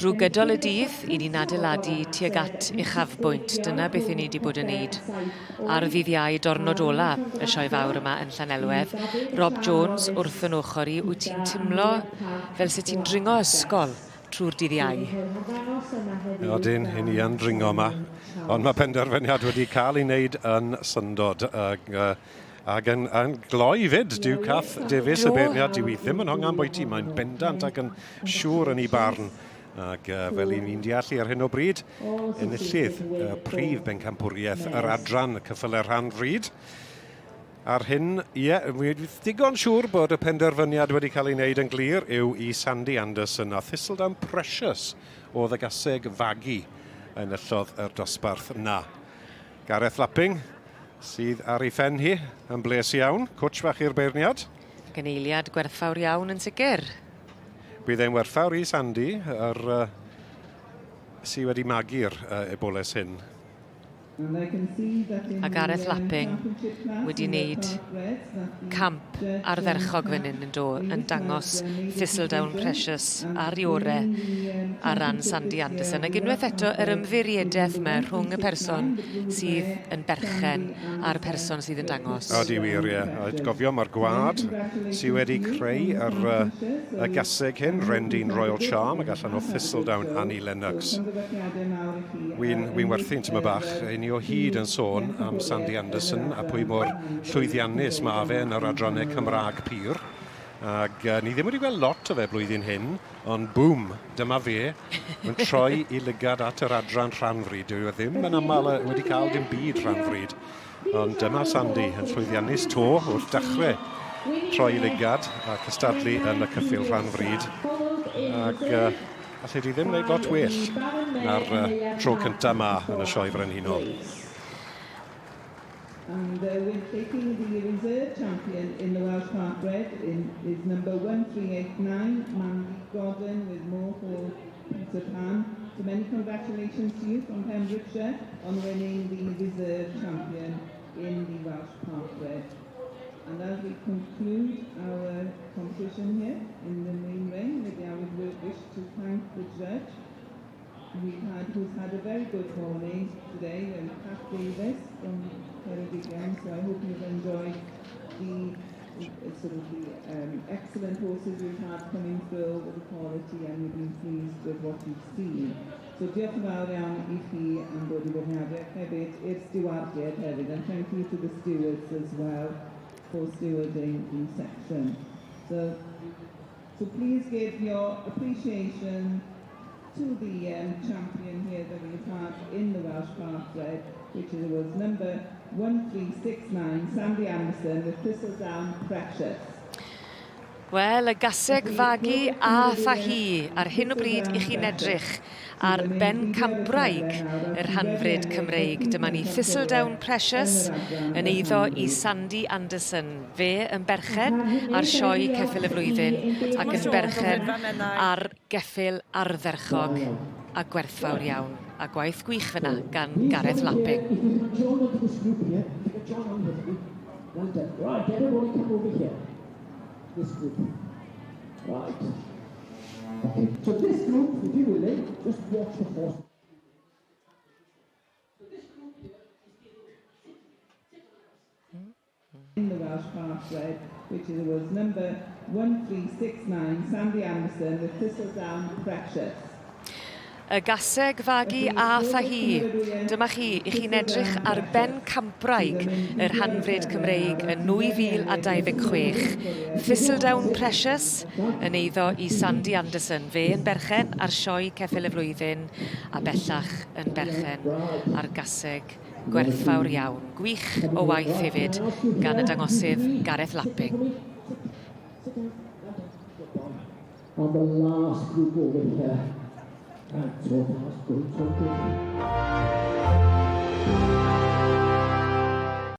Drwy gydol y dydd, i ni'n adeiladu tuag at uchafbwynt. Dyna beth i ni wedi bod yn neud ar ddydd Iau dornod ola y sioe fawr yma yn Llanelwedd. Rob Jones wrth yn ochr i, wyt ti'n timlo fel se ti'n dringo ysgol trwy'r dydd Iau? Odyn, i ni yn dringo yma. Ond mae penderfyniad wedi cael ei wneud yn syndod. Ag, ac yn, yn gloi fyd, dyw Cath Davies y beirniad, dyw hi ddim yn hongan boeti, mae'n bendant ac yn siŵr yn ei barn. Ac fel i ni'n deall i ar hyn o bryd, enillydd y prif bencampwriaeth yr adran ceffylau rhan fryd. Ar hyn, ie, yeah, digon siŵr bod y penderfyniad wedi cael ei wneud yn glir yw i Sandy Anderson a Thistledown Precious o ddygaseg fagu enillodd yr dosbarth na. Gareth Lapping sydd ar ei phen hi yn bles iawn. Cwtsh fach i'r beirniad. Ac yn eiliad gwerthfawr iawn yn sicr. Bydd e'n werthfawr i Sandy, yr, uh, sydd wedi magu'r uh, eboles hyn. A Gareth Lapping wedi wneud camp ardderchog fan hyn yn do, yn dangos Thistledown Precious ar ei ore ar ran Sandy Anderson. Ac unwaith eto, yr ymddiriedaeth yma rhwng y person sydd yn berchen a'r person sydd yn dangos. Odi wir, ie. A gofio, mae'r gwad sydd wedi creu yr, y gaseg hyn, Rendine Royal Charm, ac allan o Thistledown Annie Lennox. Wy'n wi werthu'n tyma bach, i ni o hyd yn sôn am Sandy Anderson a pwy mor llwyddiannus mae fe yn yr adrannau Cymraeg pur. Ac ni ddim wedi gweld lot o fe blwyddyn hyn, ond bŵm, dyma fe yn troi i lygad at yr adran rhanfryd. Dyw e ddim yn aml wedi cael dim byd rhanfryd. Ond dyma Sandy yn llwyddiannus to wrth dechrau troi i lygad a cystadlu yn y cyffil rhanfryd. Ac allai di ddim wneud lot well na'r tro cyntaf ma yn y sioe frenhinol. And with taking the reserve champion in the Welsh Park Red in, is number 1389, Mandy Godden with Moor Hall Peter Pan. So many congratulations to you from Pembrokeshire on winning the reserve champion in the Welsh Park Red. And as we conclude our competition here in the main ring, maybe I would wish to thank the judge we've had, who's had a very good morning today, and Pat Davis from Ceredigion. So I hope you've enjoyed the sort of the excellent horses we've had coming through with the quality and you've been pleased with what you've seen. So diolch yn fawr iawn i chi am ddod i beirniadu ac hefyd i'r stiwardiaid hefyd and thank you to the stewards as well for stewarding the section. So, so please give your appreciation to the champion here that we've had in the Welsh Park Red, which was number 1369, Sandy Anderson with Thistledown Precious. Wel, y gaseg fagu a thahi. Ar hyn o bryd i chi'n edrych ar bencampwraig yr rhanfryd Cymreig. Dyma ni Thistledown Precious yn eiddo i Sandy Anderson. Fe yn berchen ar sioe Ceffyl y Flwyddyn ac yn berchen ar geffyl ardderchog a gwerthfawr iawn. A gwaith gwych fyna gan Gareth Lapping. Right, everybody come over here. This group. Right. Okay, so this group, if you will, just watch the horse. So this group here is in the Welsh Park Red, which was number 1369, Sandy Anderson with Thistledown Precious. Y gaseg fagu a thahi. Dyma chi, i chi'n edrych ar ben campraig yr hanfryd Cymreig yn 2026. Thistledown Precious yn eiddo i Sandy Anderson. Fe yn berchen ar sioe Ceffyl y Flwyddyn a bellach yn berchen ar gaseg gwerthfawr iawn. Gwych o waith hefyd gan y dangosydd Gareth Lapping. On the last group over here. Right, so fast, good, so good.